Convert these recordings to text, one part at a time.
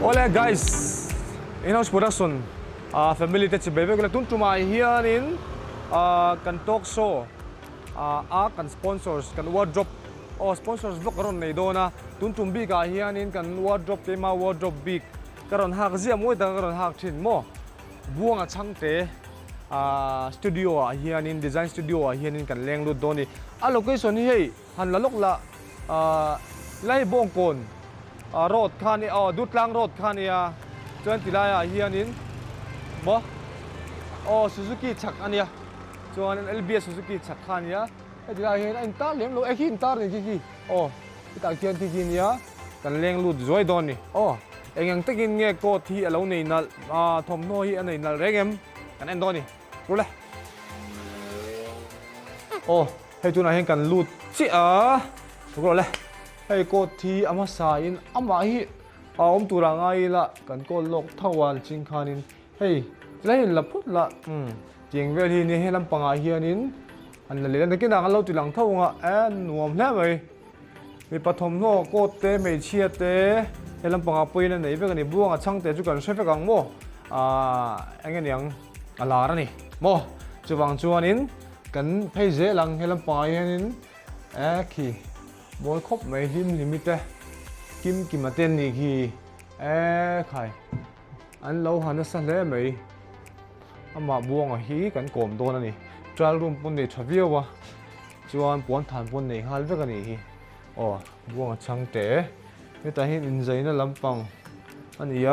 Awle guys, in-house production ah family te chi bei vek ila tun tumah hianin ah kan talk show ah a kan sponsors kan wardrobe aw sponsors bawk a rawn nei dawn a, tun tum bikah hianin kan wardrobe keima wardrobe bik ka rawn hak ziah mawi taka ka rawn hak thin maw Buanga chhangte ah studio ah hianin design studio ah hianin kan leng lut dawn a ni. A location hi hei han la lawk la ah lai Bawngkawn ah road kha ania aw Dutlang road kha ania chuan ti laiah hianin maw aw Suzuki chhak ania chuan LBS Suzuki chhak kha ania heti laiah hian a intar lem lo e khi intar a ni khi khi aw hetah khian khi khi ania. Kan leng lut zuai dawn ni. Aw, eng ang takin nge coat hi a lo nei nalh, ah thawmhnaw hi a nei nalh reng em? Kan en dawn ni. Rule. Aw, hei tunah hian kan lut chiah a. Ruk rawh le. Hei coat hi a hmasa in amah hi a awm tur ah ngai ila kan call lawk tho a ching khanin hei tilai in la phut la umm tiang vel hi nia he lampangah hianin an la leh a nakinah kan lo ti lang tho ang a, e nuam hle mai. Mipa thawmhnaw coat te, hmeichhia te, he lampangah pawhin a nei vek a ni. Buanga chhangte chu kan hre vek ang maw? Aaa eng nge niang a lar a ni maw? Chuvang chuanin kan phei zel ang he lampangah hianin e khi mawi khawp mai hlim hlimi te kim kima te an nih khi e khai an lo ha nasa hle mai. Amah Buanga hi kan kawm dawn a ni. Trial room pawn nei tha viau a. Chuan puan than pawn nei nghal vek a nih hi. Aw, Buanga chhang teh. Hetah hian inzaina lampang a ni a.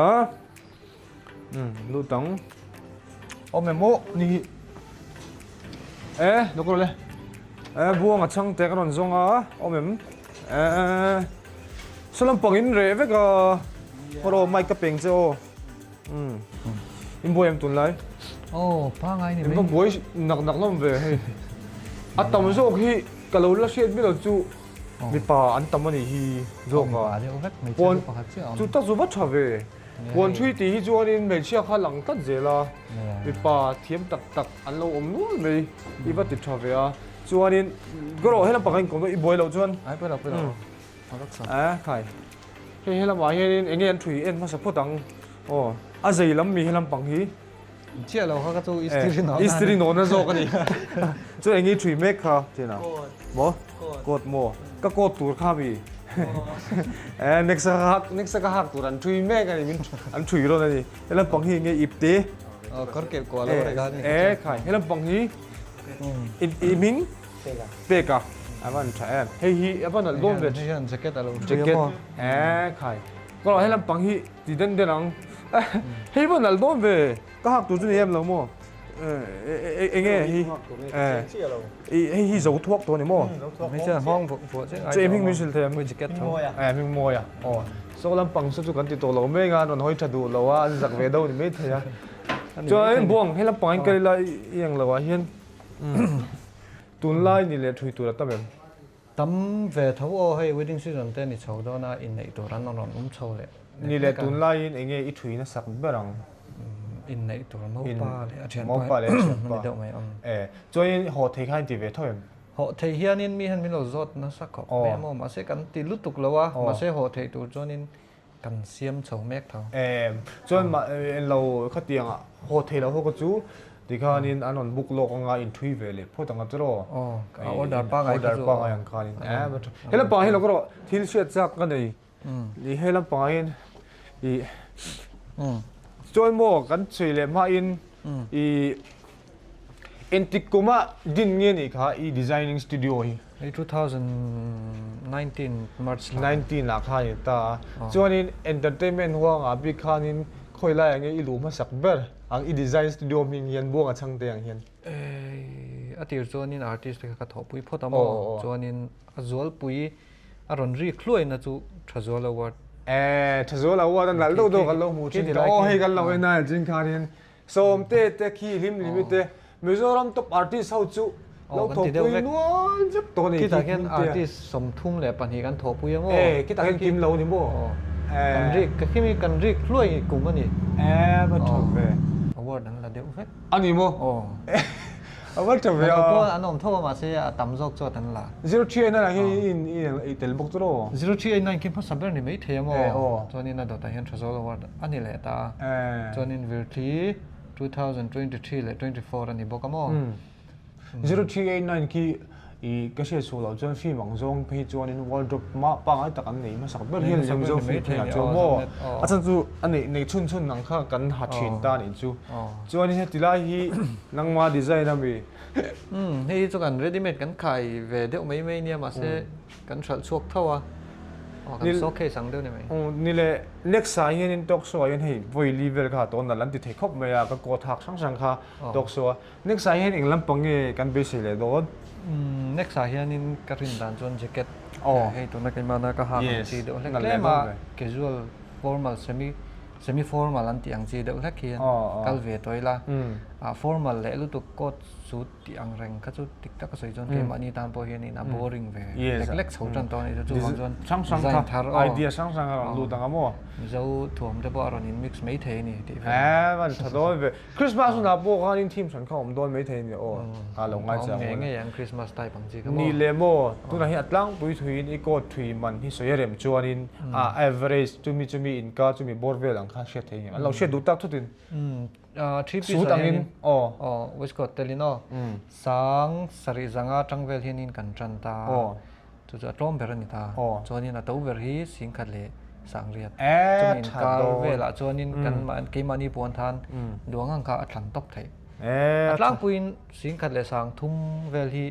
Umm, lut ang. Awm em aw ni hi. E, lo ka rawh le. E, Buanga chhang teh ka rawn zawng a. Awm em? E, saw lampang in reh vek a. Haw rawh, mic ka peng che aw. Umm. In buai em tunlai? Aw, pangai ni mai. In va buai nak nak nawm ve hei. A tam zawk hi ka lo la hriat miah lo chu mipa an tam a nih hi zawk a. Mipa deuh vek hmeichhia chu pakhat chiah a awm. Chu tak chu va tha ve. Puan thui tih hi chuanin hmeichhia kha lang tlat zel a. Mipa thiam tak tak an lo awm nual mai. I va ti tha ve a. Chuanin ka rawh helam pakhat in kawm dawn i buai loh chuan. Ai pawi lo pawi lo. A khai. Hei helamah hianin eng nge an thui en hmasa phawt ang. Aw, a zei lam mi helam pang hi. Chiah lo kha ka chu istiri nawhna. Istiri nawhna zawk a ni. Chu eng nge thui mek kha chen a? Maw? Coat maw? Ka coat tur kha mi. E next a hak next a ka hak tur an thui mek a ni min an thui rawn a ni. Helam pang hi eng nge ip te? Aw kawr kelh kual lo rek a ni. E khai helam pang hi i hming? Peka. Peka. A van tha em. Hei hi a van alh dawn ve. Hei hian jacket a lo thui a maw? Jacket. E khai. Ka lo helam pang hi ti den den ang. Hei van alh dawn ve. Ka hak tur chu ni em lo maw? Enge hi? Hei hi zo thuak tawh a ni maw? Hei chuan hmawng vuah chiah ngai Chu hming min hrilh thei em? Jacket tho. E hming mawi a. Aw. Saw lampang saw chu kan ti tawh lo mai anga an rawn hawi tha duh lo a, an zak ve deuh ni mai thei a. Chuan buang helam pang in kal ila i ang lo ah hian Tunlai ni leh thui tur a tam em? Tam ve tho aw, hei wedding season te ni chho dawn a, inneih tur an rawn awm chho leh Ni leh tunlaiin eng nge i thui nasak ber ang? Inneih tur Maupa leh a thianpa Maupa leh a thianpa. Ni deuh mai awm. E, chuanin haw thei kha in ti ve tho em? Haw thei hianin mi hian min lo zawt nasa khawp mai a maw, mahse kan ti lutuk lo a, mahse haw thei tur chuanin kan siam chho mek tho. Em, chuan mah lo khatiang ah haw thei lo ho kha chu tikhanin an rawn book lawk anga in thui ve leh phawt ang a tiraw? Aw, a order pangai kha chu. Order pangai ang khanin. Em, a tha. He lampang hi lo ka rawh thil hriat chak ka nei. I he lampang ah hian i chuan maw kan chhui leh hma in i Engtik kuma din nge nih kha i designing studio hi? Hei 2019 March thla. 19 ah khan i ta a. Chuanin entertainment huangah bik khanin khawi laiah nge i luh hmasak ber ang i design studio hming hian Buanga Chhangte ang hian? A tir chuanin artist te kha ka thawhpui phawt a maw? Chuanin a zualpui a rawn rik hluaina chu Thazual Award. E, Thazual Award a nalh deuh deuh kan lo hmu thin ta. Aw hei kan lo en a zing khanin Sawmte te khi hlim hlimi te Mizoram top artist ho chu lo thawhpui nual vek tawh a ni. Khitah khian artist 32 kan thawhpui a maw? E, khitah khian kim lo a ni maw? Kan rik, ka khimi kan rik hluai kum a ni. E, va tha ve. Award an la deuh vek. A ni maw? Aw. A va tha ve a. Pawh an awm tho a mahse a tam zawk chuan an la. 0389 ah hian in in i tel bawk chu rawh. 0389 khi hmasa ber ni mai thei a maw? Chuanin a dawtah hian Thazawl Award a ni leh ta a. Chuanin Virthli 2023 leh 24 a ni bawk a maw? 0389 khi i ka hriat suh loh chuan film ang zawng phei chuanin wardrobe mah pangngai tak an nei hmasak ber hian lem zo film phei ah chuan maw a chhan chu a neih neih chhun chhun ang kha kan ha thin ta anih chu chuanin heti lai hi nangma design a mi. Umm hei hi chu kan ready made kan khai ve deuh mai mai nia mahse Kan hralh chhuak tho a, aw kan showcase ang deuh ni mai. Ni le, next ah hianin talk show ah hian hei vawi li vel kha tawn nalh an ti thei khawp mai a, ka coat hak hrang hrang kha talk show a. Next ah hian eng lampang nge kan beisei leh dawn? Next ah hianin ka rin dan chuan jacket, hei tuna keimahna ka hak ang chi deuh hlek tlem a, casual, formal, semi semi formal an tih ang chi deuh hlek hian kal ve tawh ila, formal leh lutuk coat suit Tih ang reng kha chu dik tak a sawi chuan keimahni tan pawh hianin a boring ve lek lek chho tan tawh a nih chu chuvang chuan design thar aw idea hrang hrang a rawn lut ang a maw Mizo thuam te pawh a rawn in mix mai thei a ni tih vel eh van tha dawn ve Christmas hunah pawh khanin theme hran kha a awm dawn mai thei a ni aw a lo ngai chiang ngei ngei ang Christmas type ang chi kha maw ni leh maw tunah hian a tlangpui thuiin i coat thui man hi sawi a rem chuanin a average chumi chumi inkar chumi bawr vel ang kha hriat thei a ni an lo hriat duh tak thutin. Suit angin aw. Aw, waistcoat telin aw. Sang sarih zanga tang vel hianin kan tan ta. Aw. Chu chu a tlawm ber a ni ta. Aw. Chuanin a to ber hi singkhat leh sangriat. Ee, Chumi inkar velah chuanin kan keimahni puan than duang ang kha a thlan tawp theih. Ee, a tlangpuiin singkhat leh sang thum vel hi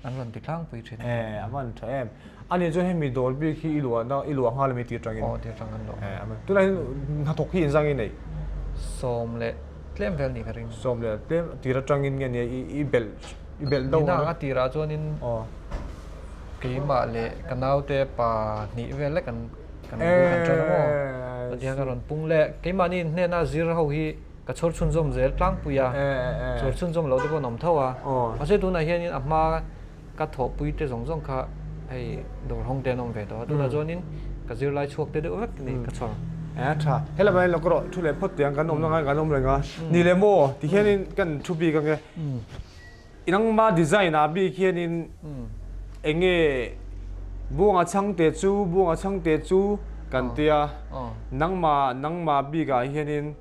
An rawn ti tlangpui thin. Eh, a man tha em. Ani chuan hemi dawr bik hi i luah na, i luah nghal ami tir tangin. Aw, tir tang kan luah. Eh, a man. Tunah hian hnathawk hi inzang i nei? Sawm leh tlem vel ni ka ring. Sawm leh tlem tir atangin nge nia i i belh i belh deuh ang. Nina a tirah chuanin Aw. Keimah leh ka naute pa hnih vel lek kan kan bul kan tan a maw. Tihian ka rawn pung leh keimahni hnena zir ho hi Ka chhawr chhunzawm zel tlangpui a, chhawr chhunzawm loh te pawh an awm tho a. Mahse tunah hianin a hma ka thawhpui te zawng zawng kha hei dawr hawng te an awm ve tawh a, tunah chuanin ka zirlai chhuak te deuh vek a ni ka chhawr. A tha. Helai mai lawk rawh, thu leh phawt tiang kan awmna ngai kan awm reng a. Ni leh maw? Ti hianin kan thu bik ange. I nangma design ah bik hianin eng nge buanga chhangte chu buanga chhangte chu kan tia nangma nangma bikah hianin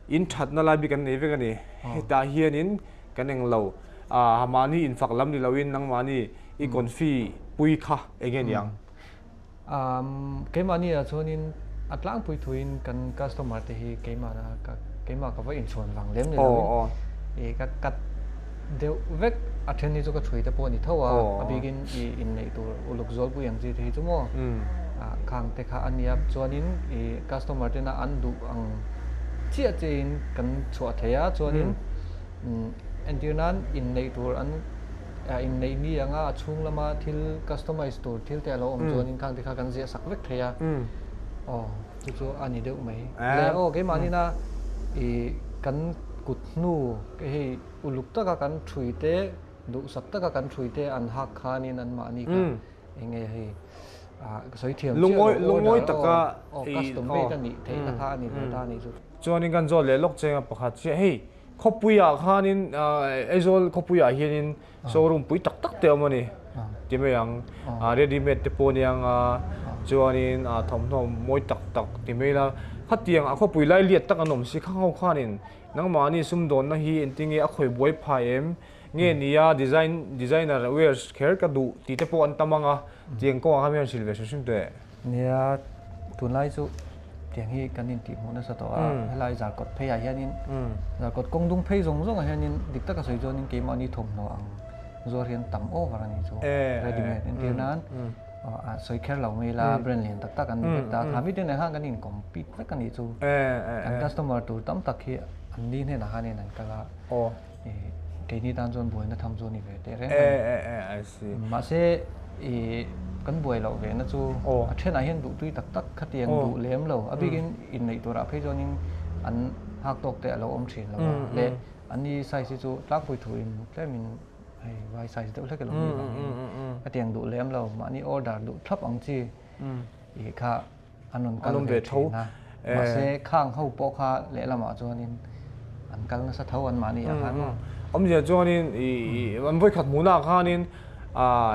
in thatna lai bik an nei vek a ni. Hetah hianin kan eng lo ah mahni infak lam ni loin nangmahni i confi pui kha eng nge niang? Keimahni ah chuanin a tlangpui thuin kan customer te hi keimahna ka keimah ka va inchhuan vang lem ni loin i ka cut deuh vek a then hi chu ka thui te pawh a ni tho a, a bikin i inneih tur uluk zualpui ang chi te hi chu maw khang te kha a nia chuanin i customer tena an duh ang chiah chiahin kan chhuah thei a chuanin entir nan inneih tur an Inneih ni anga a chhung lama thil customize tur thil te a lo awm chuanin khang te kha kan ziah sak vek thei a. Aw, chu chu a ni deuh mai. Leh aw, keimahnin a ih kan kut hnu hei uluk taka kan thui te, duhsak taka kan thui te an hak khanin anmahni kha eng nge hei ka sawi thiam chiah lo lungawi taka aw custom made a nih theihna kha a ni ve ta a nih chu. Chuanin kan zawt leh lawk chenga pakhat chiah hei Khawpuiah khanin Aizawl khawpuiah hianin showroom pui tak tak te a awm a ni ti mai ang. Ready made te pawh a nia anga chuanin thawmhnaw mawi tak tak ti mai ila khatiang a khawpui lai liat tak an awm si khang ho khanin nangmahni sumdawnna hi engtin nge a khawi buai phai em nge nia design designer wears kher ka duh tih te pawh an tam ang a tiang kawngah khan mi han hrilh ve hrim hrim teh. Nia, tunlai chu tiang hi kan intihhmuh nasa tawh a, helai Zarkawt pheiah hianin Zarkawt kawng dung phei zawng zawngah hianin dik taka sawi chuanin keimahni thawmhnaw ang zuar hian tam over a ni chu ready made entir nan sawi kher lo mai ila brand lian tak tak an ni vek ta a, kha mite nen khan kan in compete vek a nih chu kan customer tur tam tak hi an ni hnenah khanin an kal a, keini tan chuan buaina tham chu a ni ve teh reng a ni. Mahse i kan buai loh ve na chu a thenah hian duh tui tak tak khatiang duh lem lo a bikin inneih turah phei chuanin an hak tawk te a lo awm thin lo a leh an ni size hi chu tlangpui thuin tlemin hei vai size deuh hlek a lo nih vangin khatiang duh lem lo mahni order duh thlap ang chi i kha an rawn kal ve thin a mahse khang ho pawh kha lehlamah chuanin an kal nasa tho an mahni ah khan. Awmzia chuanin i an vawikhat hmuhna ah khanin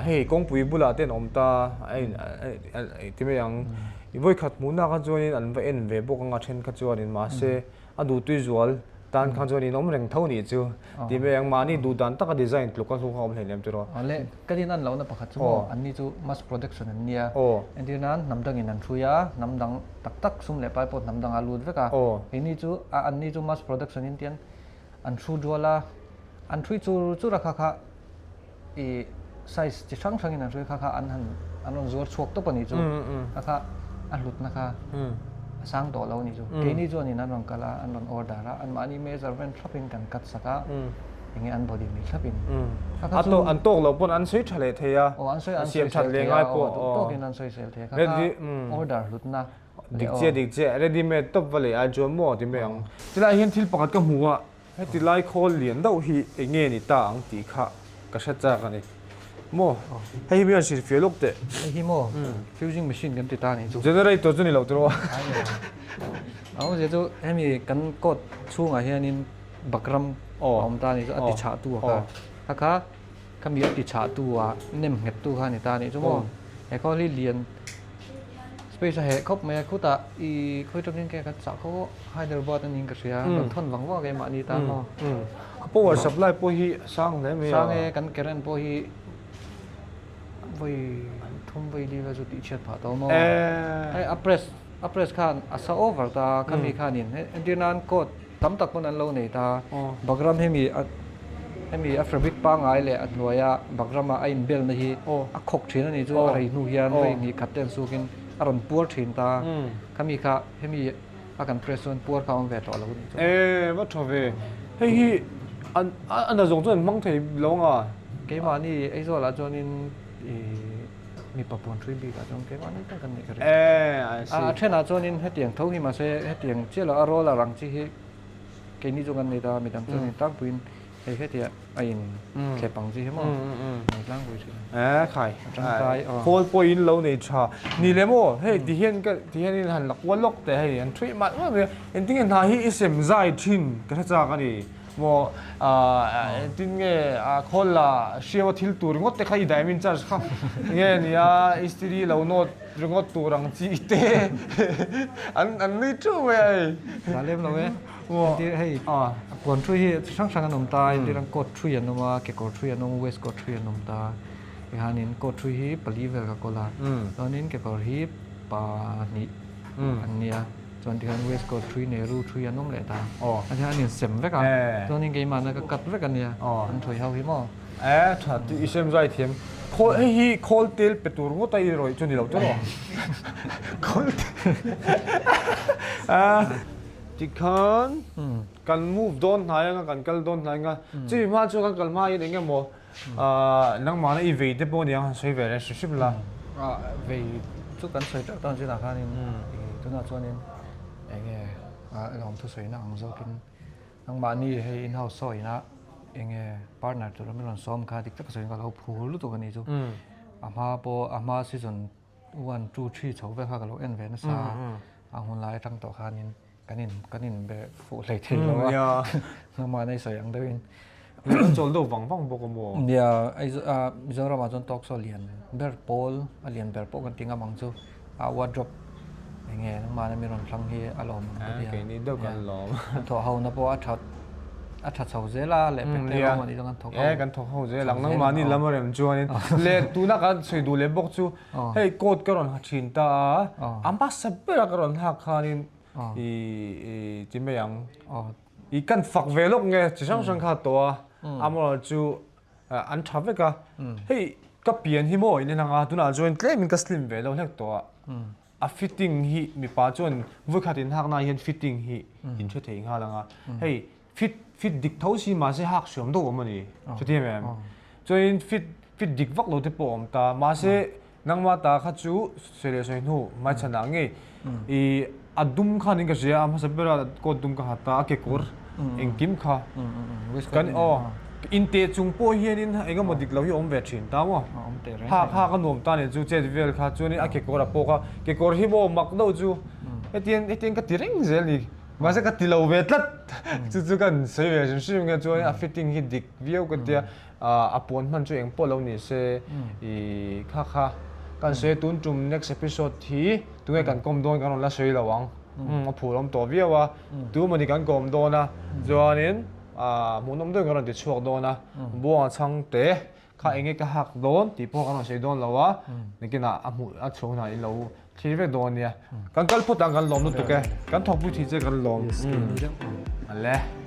hei kawngpui bulah te an awm ta a in ti mai ang. I vawikhat hmuhna ah khan chuanin an va en ve bawk anga then kha chuanin mahse a duhtui zual tan khan chuan in awm reng tho nih chu ti mai ang. Mahni duh dan taka design tluk a hlu kha a awm hleinem tiraw. Awle, ka din an lohna pakhat chu maw anni chu mass production an nia. Entir nan hnam dangin an hrui a, hnam dang tak tak sum leh pai pawh hnam dangah a lut vek a. Keini chu anni chu mass production in tian an thu dual a, an thui chur chur a kha kha i size chi hrang hrangin an hrui kha kha an han an rawn zuar chhuak tawp a nih chu kha kha a hlutna kha a sang tawh lo a nih chu keini chuanin an rawn kal a an rawn order a anmahni measurement thlapin kan cut sak a enge an body mil thlapin kha kha chu an tawk lo pawn an sawi tha leh thei a aw an sawi an sawi sel thei a aw duh tawkin an sawi sel thei a kha kha order hlutna Dik chiah dik chiah ready made tawp va leh ai chuan maw ti mai ang. Tilai hian thil pakhat ka hmu a, heti lai khawl lian deuh hi eng nge ni ta ang tih kha ka hre chak a ni. Maw hei hi mi rawn hrilhfiah lawk teh. Hei hi maw fusing machine kan ti ta nih chu. Generator chu ni lo tiraw. A awmzia chu hemi kan coat chhungah hianin bakram a awm ta nih chu a ti chhah tu a kha. Kha kha khami a ti chhah tu a nem nghet tu kha a ni ta nih chu maw. He khawl hi lian Space a heh khawp mai a, khutah i khawi tawkin ke kan chah kho Hyderabad a niin ka hria, kan thawn vang vang e mahni tan maw. A power supply pawh hi a sang hle mai a. Sang e, kan current pawh hi vawi thum vawi li vel chu tih chhiat phah tawh maw. Hei a press a press khan a sa over ta a, khami khanin entir nan coat tam tak pawn an lo nei ta, Bagram hemi a hemi a fabric pangngai leh a hnuaia Bagrama a inbelna hi a khawk thin a nih chu a rei hnu hian vawi hnih khat te an sukin a rawn puar thin ta, khami kha hemi a kan press chuan puar kha a awm ve tawh lo a nih chu. E va tha ve, hei hi an a na zawng chuan an hmang thei lo ang a? Keimahni Aizawl ah chuanin ih mipa puan hrui bik ah chuan keimahni tak an nih ka ring. E I see. A thenah chuanin hetiang tho hi mahse hetiang chiah lo a roller ang chi hi Keini chu kan nei ta, midang chuan in tlangpuiin hei hetiah a in thlep ang chi hi maw nei tlangpui thin. Eh khai, khawl pawh in lo nei tha. Ni le maw, hei ti hian ka ti hian in han la kual lawk teh hei an thui malh malh mai a. Engtin nge hna hi i sem zai thin ka hre chak a ni. Maw engtin nge khawl la hriau a thil tur ringawt te kha i daim in charge kha nge nia istiri lo nawt Ringawt tur ang chi te an an nui teuh mai a hei. Dah lem lo e. Entir hei puan thui hi chi hrang hrang an awm ta entir ang coat thui an awm a kekawr thui an awm waistcoat thui an awm ta tikhanin coat thui hi pali vel ka kawl a chuanin kekawr hi pahnih an nia chuan tikhan waistcoat thui Nehru thui an awm leh ta a tikhan an insem vek a chuanin keimahna ka cut vek a nia an thui ho hi maw. Eh tha tih i sem zai thiam. Khawl hei hi khawl tel pe tur ngawt a i rawih chu ni lo tawh. Khawl tel tikhan kan move dawn hnai anga kan kal dawn hnai anga chumi hma chu kan kal hma hian eng emaw nangmahna i vei te pawh aniang han sawi ve reng hrim hrim la. Vei chu kan sawi teuh tawh chinah khanin tunah chuanin enge lawmthu sawina ang zawkin Nangmahni hei in-house saw ina enge partner tur min rawn sawm kha dik tak a sawi ka lo phur lutuk a nih chu. A hma pawh a hma season one two three chho vel kha ka lo en ve nasa a, a hun lai atang tawh khanin kan in kan in be fuh hlei thei lo a, nangmahna i sawi ang deuhin. Kan chawl deuh vang vang bawk a maw? Nia, Mizoramah chuan talk show lian ber pawl a lian ber pawh kan ti ngam ang chu. A wardrobe enge nangmahna mi rawn thlang hi a lawm ang ka ti a. Keini deuh kan lawm. Kan thawh ho na pawh a that a tha chho zel a leh pek te rawng anih chuan kan thawk ho. E kan thawk ho zel ang nangmahni lam a rem chuanin leh tuna kan sawi duh leh bawk chu hei coat ka rawn ha thin ta a a hmasa bera ka rawn hak khanin i i ti mai ang i kan fak ve lawk nge chi hrang hrang kha tawh a amaherawhchu An tha vek a, hei ka pian hi maw in en ang a, tunah chuan tlemin ka slim ve lo hlek tawh a, a fitting hi mipa chuan vawikhat in hakna hian fitting hi in hre thei nghal ang a, hei fit fit dik tho si mahse hak hriam deuh awm a ni, chuti em em? Chuanin fit fit dik vak lo te pawh a awm ta, mahse nangmah ta kha chu sawi leh sawi hnu hmaichhanah ngei i a dum khan in ka hria a hmasa bera coat dum ka ha ta a kekawr engkim kha kan aw inte chung pawh hianin eng emaw dik lo hi awm ve thin ta maw hak hak a nuam ta nen chu chet vel kha chuanin a kekawr a pawk a kekawr hi maw mak deuh chu hetiang hetiang ka ti reng zel ni. Mahse ka ti lo ve tlat. Chu chu kan sawi ve hrim hrim nge chuan a fitting hi dik viau ka tia. A puan hman chu eng pawh lo ni se i kha kha kan sawi tun tum next episode hi tunge kan kawm dawn kan rawn la sawi lo ang. A phur awm tawh viau a. Tu mawni kan kawm dawn a chuanin hmuhnawm deuhin kan rawn ti chhuak dawn a. Buanga chhangte Kha enge ka hak dawn tih pawh kan rawn sawi dawn lo a, nakinah a hmuh a chhuak hunah in lo thlir vek dawn nia. Kan kal phawt ang kan lawm lutuk e, kan thawkpui thei che kan lawm. Ale.